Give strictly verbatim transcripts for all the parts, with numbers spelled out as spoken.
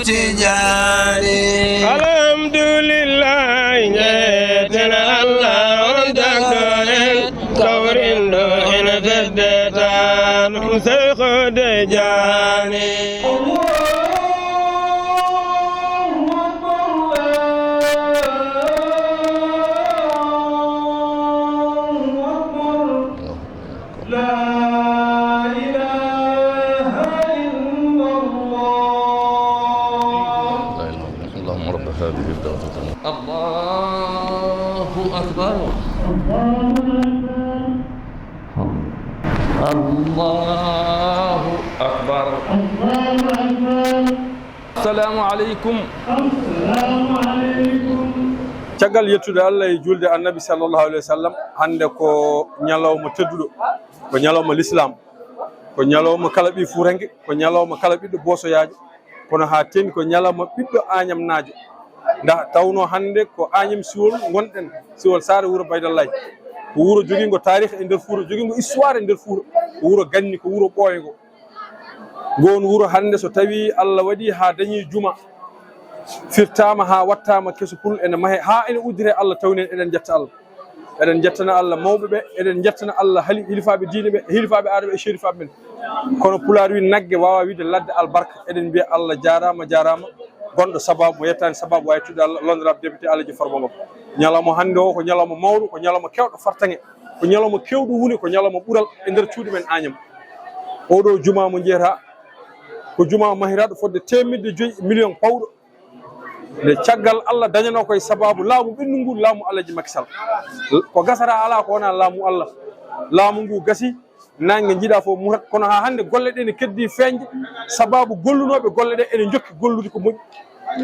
Tijani. Alhamdulillah, njeeten Allah on tagɗo en, kawrinɗo en fedde tan, Seexu Tijani. لا إله إلا الله. اللهم رب هذه الدعوة التامة. الله أكبر. الله أكبر. السلام عليكم. Caggal yettude Allah e julde Annabi sallallahu alayhi wa sallam, hannde ko ñalawma tedduɗo, ko ñalawma lislaam, ko ñalawma kala ɓii Fuutanke, ko ñalawma kala ɓiɗɗo boosoyaajo, kono haa teeŋti ko ñalawma ɓiɗɗo Aañamnaajo. Nda tawno hannde ko Aañam Siwol ngonɗen, Siwol Saare, wuro Baydallaay. Ko wuro jogingo taarih e nder Fuuta, jogingo histoire e nder Fuuta. Ko wuro ganni, ko wuro ɓooyngo. Ngoon wuro hannde so tawii Allah waɗii haa dañii juma, firtaama haa wattaama keso pul ene mahe, haa ene udditee Allah tawni en, eɗen njetta Allah. Eɗen njettana Allah mawɓe ɓe, eɗen njettana Allah hali-, hilifaaɓe diine ɓe, hilifaaɓe aadee ɓe e sherifaaɓe men. Kono Pulaar wi nagge waawaa wiide ladde albarka. Eɗen mbiya Allah jaaraama, jaaraama. Gonɗo sabaabu mo yettaani sabaabu waawi tude Allah, l'honorable député Alaji Farba Ngom. Ñalawma hannde o ko ñalawma mawɗo, ko ñalawma keewɗo fartaŋŋe, ko ñalawma keewɗo wune, ko ñalawma ɓural e nder cuuɗi men Aañam. Oɗo juma mo njiyata ko juma mahiraaɗo fodde teemedde joyi million pawɗo. Nde caggal Allah dañanoo ko e sabaabu laamu ɓennugu ngu, laamu Alaji Macky Sall. Ko gasata alaa ko wonaa laamu Allah. Laamu ngu gasi, naange njiɗa fof mutat, kono haa hannde golle ɗe ne keddi feeñde, sabaabu gollunooɓe golle ɗe ene njokki gollude ko moƴƴi.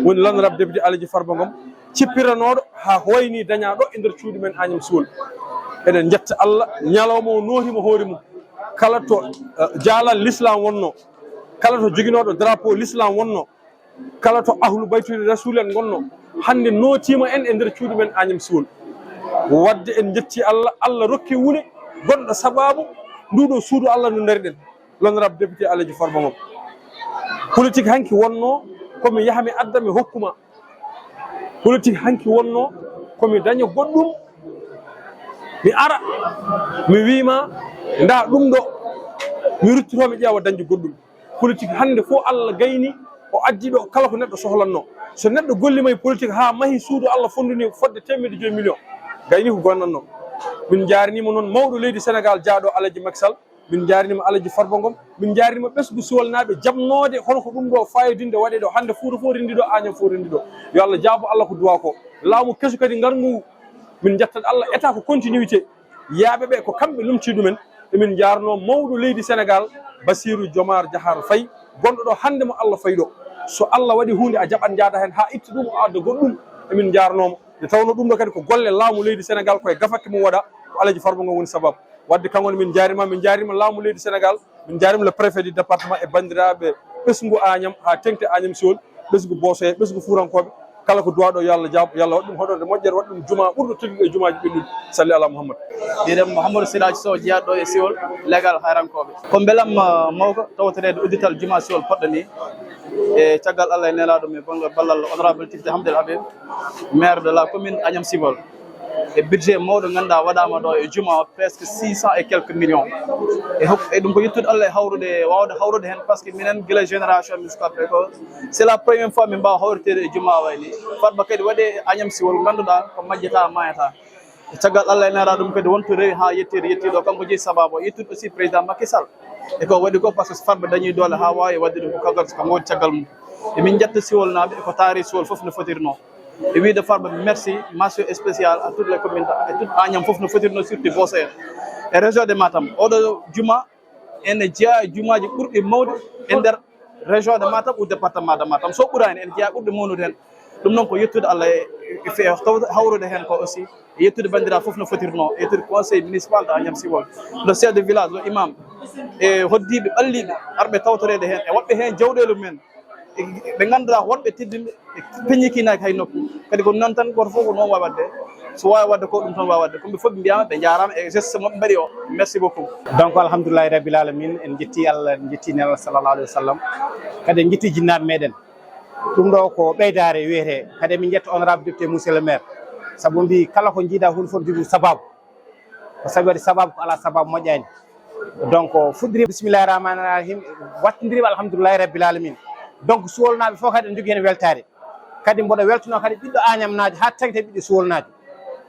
Woni l'honorable député Alaji Farba Ngom, cippiranooɗo haa hooyni dañaaɗo e nder cuuɗi men Aañam Siwol. Eɗen njetta Allah, ñalawma o nootiima hoore mum. Kala to, eh, jaalal l'islam wonnoo, kala to joginooɗo drapeau l'islam wonnoo, kala to ahlu baytude Rasul en ngonno, hannde nootiima en e nder cuuɗi men Aañam Siwol. Waɗde en njetti Allah, Allah rokki wune gonɗo sabaabu nduɗo suudu Allah no ndariɗen. L'honorable député Alaji Farba Ngom. Politique hanki wonnoo ko mi yaha mi adda mi hokkuma. Politique hanki wonnoo ko mi daña goɗɗum, mi ara, mi wiima nda ɗum ɗo, mi ruttito mi ƴeewa dañde goɗɗum. Politique hannde fof Allah gayni, o addi ɗo kala ko neɗɗo sohlanno. So neɗɗo gollima e politique haa mahi suudu Allah fonduni fodde teemedde joyi million, gayni ko gonnanno. Min njaarnima noon mawɗo leydi Sénégal jaaɗo Alaji Macky Sall, min njaarnima Alaji Farba Ngom, min njaarnima ɓesngu Siwolnaaɓe jaɓnoode hono ko ɗum ɗo fayodinde waɗe ɗo. Hannde Fuuta fof rendi ɗo, Aañam fof rendi ɗo. Yo Allah jaabo Allah ko duwa ko. Laamu kesu kadi ngarngu, min njettat Allah, état ko continuité. Yaaɓe ɓe ko kamɓe lomtii ɗumen. Emin njaarnoo mawɗo leydi Sénégal, Bassirou Diomaye Diakhar Faye, gonɗo ɗo hannde mo Allah fayi ɗo. So Allah waɗi huunde a jaɓat njaada heen haa itta ɗum o adda goɗɗum. Emin njaarnoo mo. Nde tawnoo ɗum ɗo kadi ko golle laamu leydi Sénégal, koye gafakke mum waɗa, ko Alaji Farba Ngom woni sababu. Waɗde kanko ne min njaarnima, min njaarnima laamu leydi Sénégal, min njaarnima le préfet du département e banndiraaɓe ɓesngu Aañam haa teeŋti Aañam Siwol, ɓesngu Boosoye, ɓesngu Fuutankooɓe, kala ko duwaaɗo yo Allah jaab, yo Allah waɗ ɗum hoɗorde moƴƴere, waɗ ɗum juma ɓurɗo teddude e jumaaji ɓennuɗi. Salli ala Muhammad. Mbiɗen Mouhamadou Siraji Sow, jeyaaɗo e Siwol, legal hayrankooɓe. Ko mbelamma mawka tawtoreede uddital juma Siwol poɗɗo ni, e caggal Allah e nelaaɗo men, bonngal ballal honorable député Hamdel Habib, maire de la commune Agnam Siwol. E budget mawɗo ngannduɗaa waɗaama ɗo e juma o, presque six cents et quelques millions. E hok-, e ɗum ko yettude Allah e hawrude, waawde hawrude heen, par ce que minen gila génération min sukaɓe ko, c'est la première fois min mbaawa hawriteede e juma o wayni. Farba kadi waɗi e Agnam Siwol ngannduɗaa ko majjata, maayata. E caggal Allah e nelaaɗo ɗum kadi wonto rewi haa yettiiɗo, yettiiɗo kanko jeyi sababu o, yettude aussi président Macky Sall. E ko waɗi ko par ce que Farba dañi doole haa waawi waɗde ɗum ko kanko, ko kanko woni caggal mum. Emin njetta Siwolnaaɓe e ko taari Siwol fof no fotirnoo. E wiyde Farba merci, mention spéciale à toutes les communes, e tout Agnam fof no fotirnoo, surtout Boosoye e région de Matam. Oɗo juma ene jeyaa e jumaaji ɓurɗi mawde e nder région de Matam ou département de Matam. So ɓuraani, ene jeyaa ɓurɗi mawnude heen. Ɗum noon ko yettude Allah e, e fe-, taw-, hawrude heen ko aussi, e yettude banndiraaɓe fof no fotirnoo, e yettude conseil municipal de Agnam Siwol, le chef de village, le imam, e hoddiiɓe ɓalliiɓe arɓe tawtoreede heen, e waɗɓe heen jawɗeele mumen, e ɓe ngannduɗaa ko wonɓe teddinɓe, e peññikiinaaki hay nokku. Kadi ko noon tan, gooto fof ko noon waawi waɗde. So waawi waɗde ko ɗum tan waawi waɗde. Ko ɓe fof ɓe mbiyaama, ɓe njaaraama e geste mo ɓe mbaɗi o. Merci beaucoup. Donc, alhamdulillahi rabbil alamin, en njetti Allah, en njetti Nelaaɗo sallallahu alayhi wa sallam. Kadi en njetti jinnaaɓe meɗen. Ɗum ɗo ko ɓeydaare wiyetee. Kadi emin njetta honorable député, monsieur le maire, sabu mbi kala ko njiiɗa huunde fof jogii sababu. Ko sabi waɗi sababu, ko alaa sababu moƴƴaani. Donc fuɗɗiri bismillahi rahmani rahim, wattindiri alhamdulillahi rabbil alamin. Donc suwolnaaɓe fof kadi ene njogii heen weltaare. Kadi mboɗo weltanoo kadi ɓiɗɗo Añamnaajo haa tagte ɓiɗɗo suwolnaajo.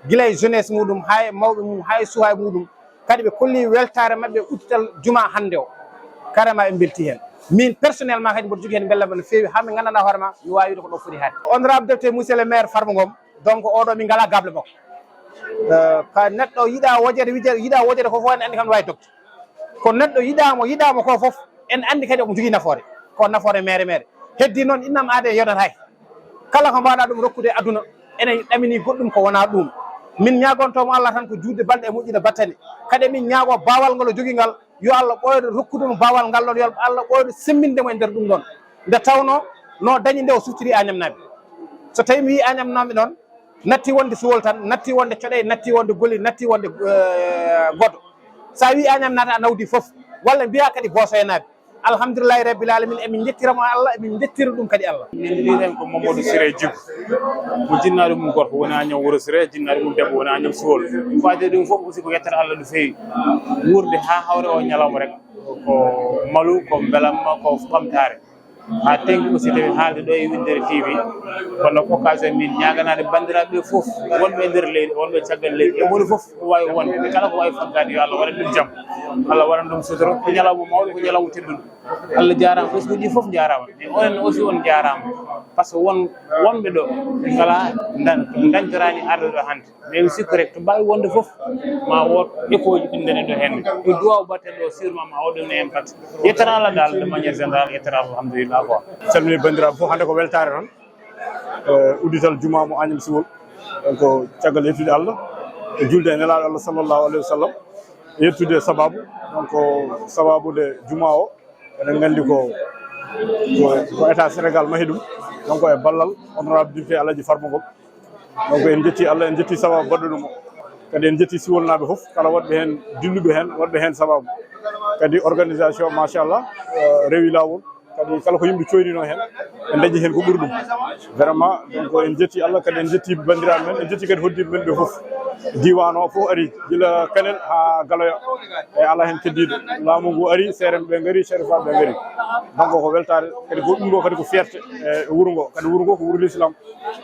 Gila e jeunesse muɗum, haa e mawɓe mum, haa e suwaaɓe muɗum, kadi ɓe kolli weltaare maɓɓe uddital juma hannde o. Carrément ɓe mbelti heen. Min personnellement kadi mboɗo jogii heen mbellanma no feewi, haa min nganndanɗaa hoore ma mi waawi wiide ko ɗo foti haaɗde. Honorable député, monsieur le maire Farba Ngom, donc oɗo min ngalaa gable makko. Eh, ka neɗɗo yiɗa wojede, wije-, yiɗa wojede ko fof ene anndi kam no waawi dogde. Ko neɗɗo yiɗaama, yiɗaama ko fof, en anndi kadi omo jogii nafoore. Ko nafoore meere meere. Heddi noon, innam aade yonat hay. Kala ko mbaɗa ɗum rokkude aduna, ene ɗamini goɗɗum ko wonaa ɗum. Min ñaagontoomo Allah tan ko juutde balɗe e moƴƴude battane. Kadi min ñaago baawal ngal o jogii ngal, yo Allah ɓooydo rokkude mo baawal ngal ɗon, yo Allah ɓooydo semminde mo e nder ɗum ɗon. Nde tawnoo no dañi nde o suftiri Añamnaaɓe. So tawi mi wii Añamnaaɓe noon, natti wonde Suwol tan, natti wonde Coɗey, natti wonde Goli, natti wonde, eh, Godo. So a wii Añamnaaɓe a nawdi fof, walla mbiyaa kadi Boosoyanaaɓe. Alhamdulillahi rabbil alamin, emin njettira mo Allah, emin njettira ɗum kadi Allah. Min mbiyen ko Mamadou Siré Djigo, mo jinnaaɗo mum gorko woni Añam Wuro Siré, jinnaaɗo mum debbo woni Añam Suwol. Faade ɗum fof aussi ko yettere Allah no feewi. Wuurde haa hawre o ñalawma rek, ko malu, ko mbelamma, ko ɓamtaare. Haa teŋti aussi tawi haalde ɗo e Winndere T V, kono ko occasion min ñaaganaade banndiraaɓe ɓe fof, wonɓe e nder leydi, wonɓe caggal leydi, e moni fof ko waawi wonde, kala ko waawi faggaade yo Allah waɗan ɗum jam, Allah waɗan ɗum sutura. Ko ñalawma mawɗo, ko ñalawma tedduɗo. Allah jaaraama, ɓesnguuji fof njaaraama, mais onon aussi on njaaraama, par ce que won, wonɓe ɗo ɓe ngalaa dan-, dañtoraani arde ɗo hannde. Mais mi sikku rek, to mbaawi wonde fof, ma wood écho ji ɗi ndanen ɗo heen. Ko duwaaw batten ɗo, sûrement ma waɗ ɗum impact. Yettere Allah daal, de manière générale, yettere Allah, alhamdulillah quoi. Salmini banndiraaɓe fof, hannde ko weltaare tan. Eh, uddital juma mo Agnam Siwol. Donc, caggal yettude Allah, e julde e Nelaaɗo Allah sallallahu alayhi wa sallam, e yettude sababu. Donc, sababude juma o, eɗen nganndi ko, ko, ko État Sénégal mahi ɗum, donc e ballal honorable député Alhaji Farba Ngom. Donc en njetti Allah, en njetti sababu baɗɗo ɗum o. Kadi en njetti Siwolnaaɓe fof, kala waɗɓe heen, dilluɓe heen, waɗɓe heen sababu. Kadi organisation, machallah, eh, rewi laawol. Kadi kala ko yimɓe coynino heen, ɓe ndañi heen ko ɓuri ɗum. Vraiment, donc en njetti Allah, kadi en njetti banndiraaɓe men, en njetti kadi hoɗdiiɓe men ɓe fof. Diiwaan o fof ari, gila Kanel haa Galoya, e alaa heen keddiiɗo. Laamu ngu ari, seeremɓe ɓe ngari, serifaaɓe ɓe ngari. Donc ko weltaare, kadi ko ɗum ɗo kadi ko fierté e wuro ngo. Kadi wuro ngo ko wuro l'islam,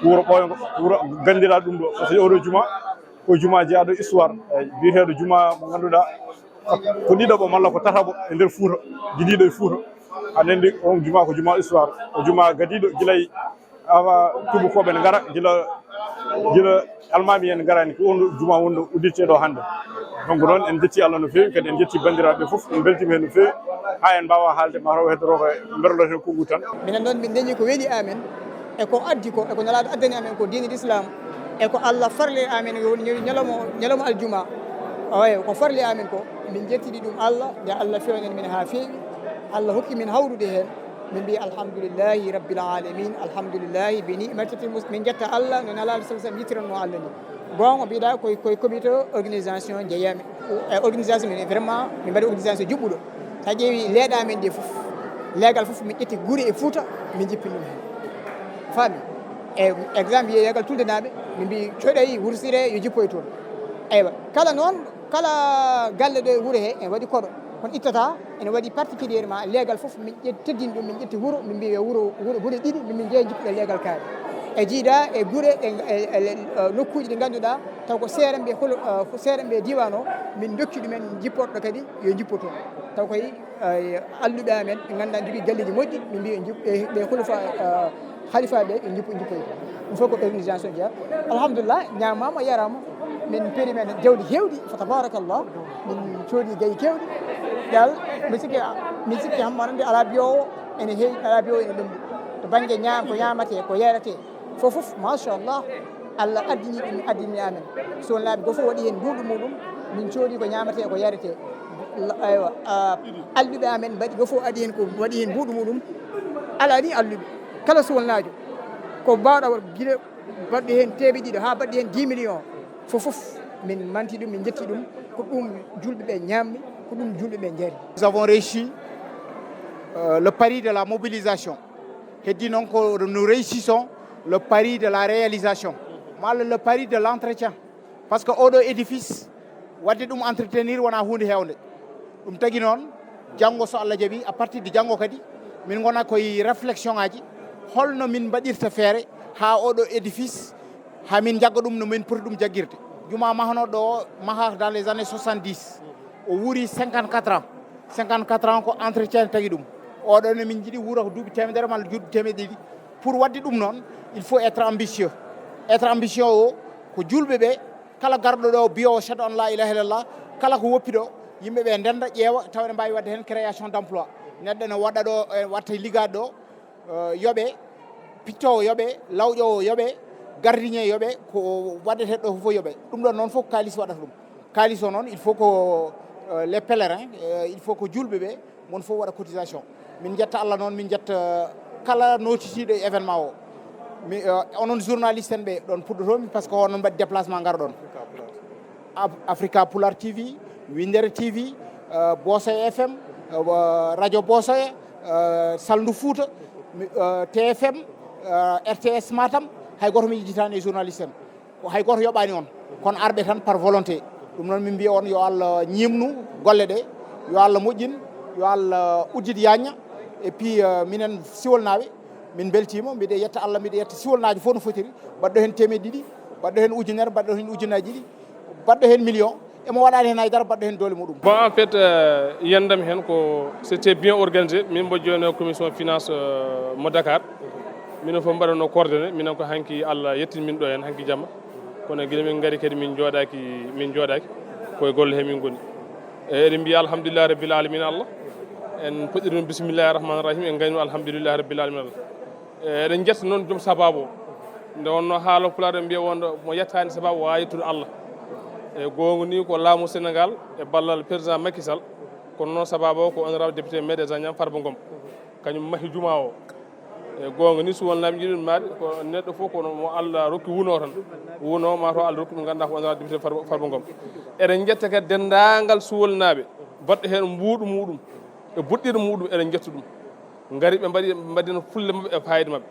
ko wuro ɓooyngo, ko wuro ganndiraaɗo ɗum ɗo. Par ce que oɗo juma, ko juma jeyaaɗo histoire, e biyeteeɗo juma mo ngannduɗaa, ko ɗiɗaɓo malla ko tataɓo e nder Fuuta, gidiiɗo e Fuuta. Aɗa anndi on juma ko juma histoire, ko juma gadiiɗo gila e awa tuubakooɓe ne ngara, gila, gila almaami en ngaraani, ko on juma wonɗo udditee ɗo hannde. Donc noon en njetti Allah no feewi, kadi en njetti banndiraaɓe fof, en mbeltiima heen no feewi. Haa en mbaawa haalde, ma taw heddotooɓe mberloto heen konnguɗi tan. Minen noon min ndeñi ko weli amen, e ko addi ko, e ko Nelaaɗo addani amen ko diine l'islam, e ko Allah farli amen, woni ñalawma, ñalawma aljuma. Oye, ko farli amen ko, min njettiri ɗum Allah, nde Allah fewnen min haa feewi. Allah hokki min hawrude heen. Min mbi alhamdulillahi rabbil alamin, alhamdulillahi bi ni'mati tatimmu, min njetta Allah no Nelaaɗo sallallahu alaihi wasallam yittiranno Allah ni. Goonga mbiɗa koye, koye comité organisation jeeyami. E organisation min vraiment min mbaɗi organisation juɓɓuɗo. Sa ƴeewi leeɗa men ɗe fof, leegal fof min ƴetti gure e Fuuta, min jippini ɗum heen. Faami? E exemple wiye leegal Tuldenaɓe, min mbi Coɗey, Wuro Siré yo jippoy toon. Eywa, kala noon, kala galle ɗo e wuro he, ene waɗi koɗo. Kono ittata, ene waɗi particulièrement leegal fof min ƴet-, teddini ɗum, min ƴetti wuro, min mbi wuro, wuro, gure ɗiɗi, min, min njeeya jippuɗo leegal kaari. E jiida e gure, e, e, e, e nokkuuji ɗi ngannduɗaa, taw ko seeremɓe holo, eh, ko seeremɓe diiwaan o, min ndokki ɗumen jipporɗo kadi yo jippo toon. Taw koye, eh, alluɓe amen, ɓe ngannduɗaa jogii galleeji moƴƴi, min mbi ɓe jip-, ɓe, ɓe hulufa, eh, halifa ɓe, ɓe jippo, jippoy. Ɗum fof ko organisation jeeya. Alhamdulillah, ñaamaama, yaraama. Min peeri men jawdi heewdi, fa tabarakallah. Min coodi gayi keewɗi. Dal, mi sikki, mi sikki hamma nande alaa biyoowo ene heewi, alaa biyoowo ene lombi. To bannge ñaam, ko ñaamatee, ko yaretee, fof, fof, machallah, Allah addini ɗum, addini amen. Suwolnaaɓe goo fof waɗi heen mbuuɗu muɗum, min coodi ko ñaamatee, ko yaretee. Aywa, ah, alluɓe amen mbaɗi goo fof, addi heen ko, waɗi heen mbuuɗu muɗum. Alaa ni alluɓe. Kala Suwolnaajo, ko mbaawɗa waɗ-, gila baɗɗo heen teeɓe ɗiɗo haa baɗɗo heen dix millions, fof, fof, min manti ɗum, min njetti ɗum. Ko ɗum julɓe ɓe ñaammi, ko ɗum julɓe ɓe njari. Nous avons réussi, euh, le pari de la mobilisation. Heddi noon ko nous réussissons le pari de la réalisation, walla le pari de l'entretien. Parce que oɗo édifice, waɗde ɗum entretenir wona huunde heewnde. Ɗum tagi noon, janngo so Allah jaɓi, à partir de janngo kadi, min ngona koye réflexion ngaji, holno min mbaɗirta feere haa oɗo édifice, haa min njagga ɗum no min poti ɗum jaggirde. Juma mahanoɗo o, maha dans les années soixante-dix, o wuuri cinquante-quatre ans. Cinquante-quatre ans ko entretien tagi ɗum. Oɗo ne min njiɗi wuura ko duuɓi teemedere malla duuɓi teemedde ɗiɗi. Pour waɗde ɗum noon, il faut être ambitieux. Être ambitieux o, ko julɓe ɓe, kala garɗo ɗo biyowo ashhadu an la ilaha illallah, kala ko woppi ɗo, yimɓe ɓe ndenda ƴeewa tawa ene mbawi waɗde hen création d'emploi. Neɗɗo ne waɗa ɗo, e watta liggaade ɗo, eh, yoɓe, pittoowo yoɓe, lawƴoowo yoɓe, gardien yoɓe, ko waɗete ɗo fof yoɓe. Ɗum ɗon noon fof ko kaalis waɗata ɗum. Kaalis o noon, il faut ko, eh, les pèlerins, eh, il faut ko julɓe ɓe, mon fof waɗa cotisation. Min jetta Allah noon, min jetta kala notitiiɗo e événement o. Mi, eh, onon journaliste en ɓe ɗon puɗɗotomi, parce que onon mbaɗi déplacement ngar ɗon. Af-, Africa Pular T V, Windere T V, eh, Bosoya F M, eh, Radio Bosoya, eh, Salndu Fouta, mi, eh, T F M, eh, R T S Matam, hay gooto mi yejjitaani e journaliste en. Ko hay gooto yoɓaani on, kono arɓe tan par volonté. Ɗum noon min mbiya on yo Allah ñiimnu golle ɗe, yo Allah moƴƴin, yo Allah uddit yañña. Et puis, eh, minen Siwolnaaɓe, min mbeltiima, mbiɗa yetta Allah, mbiɗa yetta Siwolnaajo fof no fotiri, mbaɗɗo heen teemedde ɗiɗi, mbaɗɗo heen ujunere, mbaɗɗo heen ujunnaji ɗiɗi, baɗɗo heen million, emo waɗaani heen haydara, baɗɗo heen doole muɗum. Bon, en fait, euh, yiyannde am heen ko c'était bien organisé. Min mbo jooni commission finance, euh, mo Dakar. Minen fof mbaɗatnoo coordonné. Minen ko hanki Allah yettin min ɗo heen, hanki jamma. Kono gila min ngari kadi min njooɗaaki, min njooɗaaki. Ko e golle he min ngoni. E eɗen mbiya alhamdulillahi rabbil alamin Allah. En puɗɗirii ɗum bismillahi rahmani rahim, en ngayno alhamdulillahi rabbil alamin Allah. E, eɗen njetta noon joom sababu o. Nde wonnoo haala Pulaar en mbiya wonde mo yettaani sababu waawa yettude Allah. E goonga ni ko laamu Sénégal e ballal président Macky Sall. Kono noon sababu o ko honorable député Maître Zagnam Farba Ngom. Kañum mahi juma o. E goonga ni Siwolnaaɓe njiɗi ɗum maade ko neɗɗo fof kono mo Allah rokki wuno tan. Wuno ma to Allah rokki ɗum ngannduɗaa ko honorable député Farba, Farba Ngom. Eɗen njetta kadi denndaangal Siwolnaaɓe. Baɗɗo heen mbuuɗu muɗum. E buɗɗiɗo muɗum eɗen njetta ɗum. Ngari ɓe mbaɗi, ɓe mbaɗino fulle maɓɓe e fayida maɓɓe.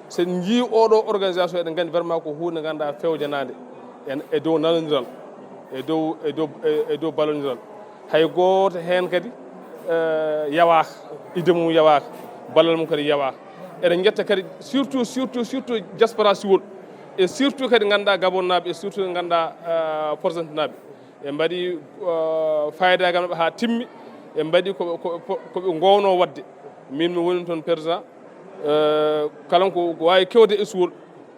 So en njii oɗo organisation, eɗen nganndi vraiment ko huunde ngannduɗaa fewjanaande en e dow nanondiral, e dow, e dow, e, e dow ballondiral. Hay gooto heen kadi, eh, yawaaka, idée mum yawaaka, ballal mum kadi yawaaka. Eɗen njetta kadi surtout, surtout, surtout diaspora Siwol, e surtout kadi ngannduɗaa Gabonnaaɓe, e surtout ngannduɗaa, eh, Porsantinaaɓe. Ɓe mbaɗi, eh, fayidaagal maɓɓe haa timmi. Ɓe mbaɗi ko, ko, ko, ko ɓe ngoowno waɗde. Min mi woni toon président. Eh, kala ko, ko waawi kewde e Siwol,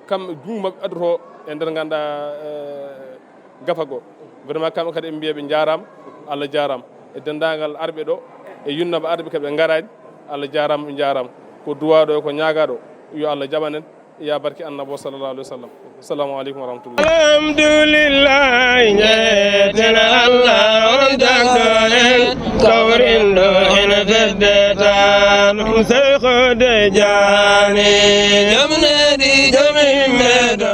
kamɓe junngo maɓɓe addoto e nder ngannduɗaa, eh, gafa goo. Vraiment kamɓe kadi ɓe mbiya ɓe njaaraama, Allah jaaraama. E denndaangal arɓe ɗo, e yunnooɓe arɓe kadi ɓe ngaraani, Allah jaaraama, ɓe njaaraama. Ko duwaaɗo e ko ñaagaaɗo, yo Allah jaɓan en. Ya barke Annabo sallallahu alaihi wasallam. Assalamu alaikum warahmatullahi. Alhamdulillah, njeeten Allah on tagɗo en, kawrinɗo en fedde tan, ɗum Seykh Tidiane, jom nehdi, jom yimɓe ɗo.